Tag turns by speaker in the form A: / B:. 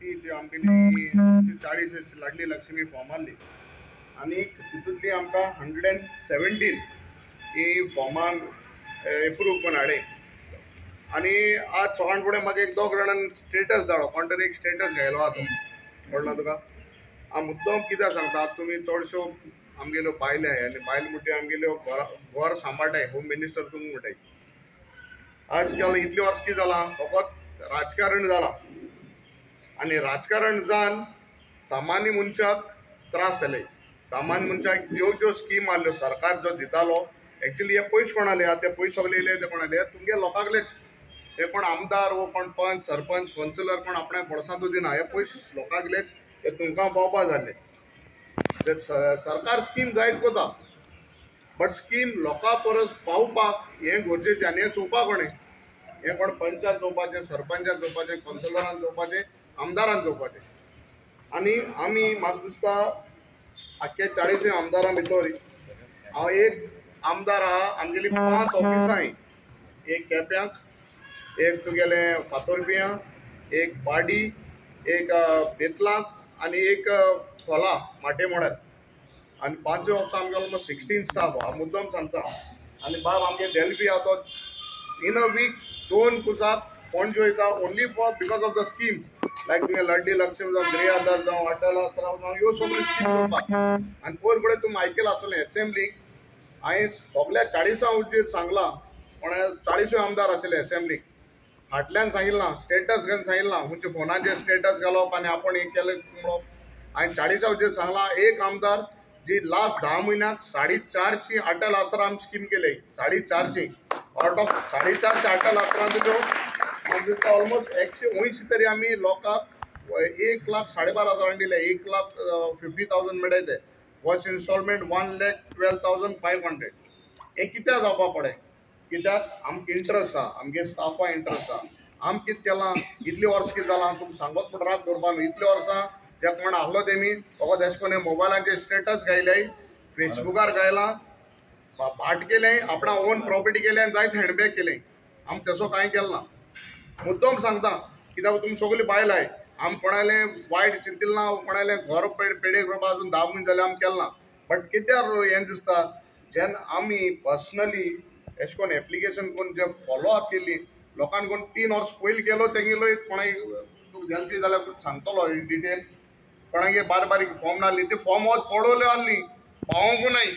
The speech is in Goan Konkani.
A: ती जी आमगेली 40 लाडली लक्ष्मी फॉर्म आहली आनी तितूंतली आमकां 117 ही फॉर्मां एप्रूव करून हाडले. आनी आज सकाळ फुडें म्हाका एक दोग जाणान स्टेटस धाडलो, कोण तरी एक स्टेटस घायलो आहा तो, कळ्ळो तुका. हांव मुद्दम कित्याक सांगता, तुमी चडश्यो आमगेल्यो बायले आनी बायल म्हणटी आमगेल्यो घर सांबाळटाय, होम मिनिस्टर तुमी म्हणटाय. आज काल इतली वर्स कितें जालां, फकत राजकारण जालां आनी राजकारण जावन सामान्य मनशाक त्रास जाले. सामान्य मनशाक ज्यो ज्यो स्कीम आहल्यो सरकार जो दितालो, एक्चुली हे पयशे कोणाले आहा, ते पयशे सगळे येयले ते कोणाले, तुमगे लोकांकलेच. हे कोण आमदार वो कोण पंच सरपंच कौन्सिलर कोण आपल्या बोल्सांतू दिना, हे पयशे लोकांकलेच, हे तुमकां पावपा जाल्ले. ते सरकार स्कीम जायत वता, बट स्कीम लोकां परस पावपाक हें गरजेचें. आनी हें चोवपाक कोणें, हें कोण पंचान चोवपाचें, सरपंचान चोवपाचें, कौन्सिलरान चोवपाचें, आमदारान चोवपाचें. आनी आमी म्हाका दिसता आख्ख्या 40 आमदारां भितर हांव एक आमदार आहा, आमगेली 5 ऑफिसां, एक केप्यांक, एक तुगेलें फातोरपियां, एक पाडी, एक बेतलांक आनी एक खोला माटे मोड्यार. आनी 5 ऑफिसां आमगे ऑलमोस्ट 16 स्टाफ आहा, मुद्दम सांगता. आनी बाब आमगे डेल्फी आहा तो इन अ वीक 2 कुसाक पणजे वयता, only for because of the schemes like तुगे लाडली लक्ष्मी जावं, गृह आधार जावं, अटल आसरा जावं, ह्यो सगळ्यो स्कीम करपाक. आनी पयर फुडें तुमी आयकलां आसतलें एसेंब्लीक हांवें सगल्या 40 हुजीर सांगलां, कोण 40 आमदार आशिल्ले एसेंब्लीक, फाटल्यान सांगिल्लां, स्टेटस घालून सांगिल्लां, खंयच्या फोनाचेर स्टेटस घालप आनी आपूण हें केलें म्हणप. हांवें 40 हुजीर सांगलां, एक आमदार जी लास्ट 10 म्हयन्याक 450 अटल आश्रम स्कीम केले, 450 आवट ऑफ 450 अटल आश्रम म्हाका दिसता ऑलमोस्ट 180 तरी आमी लोकांक 1,12,500 दिले, 1,50,000 मेळटाय ते. First instalment 1,12,500. हें कित्याक जावपा पडलें, कित्याक आमकां इंट्रस्ट आहा, आमगे स्टाफा इंट्रस्ट आहा. आम कितें केलां इतलीं वर्सां कितें जालां तुमकां सांगत म्हण राग दवरपा न्हू. इतलीं वर्सां जे कोण आहलो तेमी फकत एशें कोन्न मोबायलाचेर स्टेटस घायले, फेसबुकार घायलां, भाट केलें, आपणा ओन प्रॉपर्टी केलें आनी जायत हँडबॅग केलें. आम तसो कांय केलें ना, मुद्दम सांगता, कित्याक तुमी सगळीं बायलां, आम कोणालें वायट चिंतिल्लें ना, कोणालें घर पेडे करपा अजून 10 म्हयने जाले आमी केलें ना. बट कित्याक हें दिसता, जेन्ना आमी पर्सनली एशें कोन्न एप्लिकेशन करून जे फॉलो अप केली लोकांक, कोण 3 वर्स पयलीं केलो तेगेलो कोणाक तुका जाल्यार सांगतलो इन डिटेल, कोणागे बारीक बारीक फॉर्म नासली ती फॉर्म वच पडवल्यो आहली, पावोंकू नाय.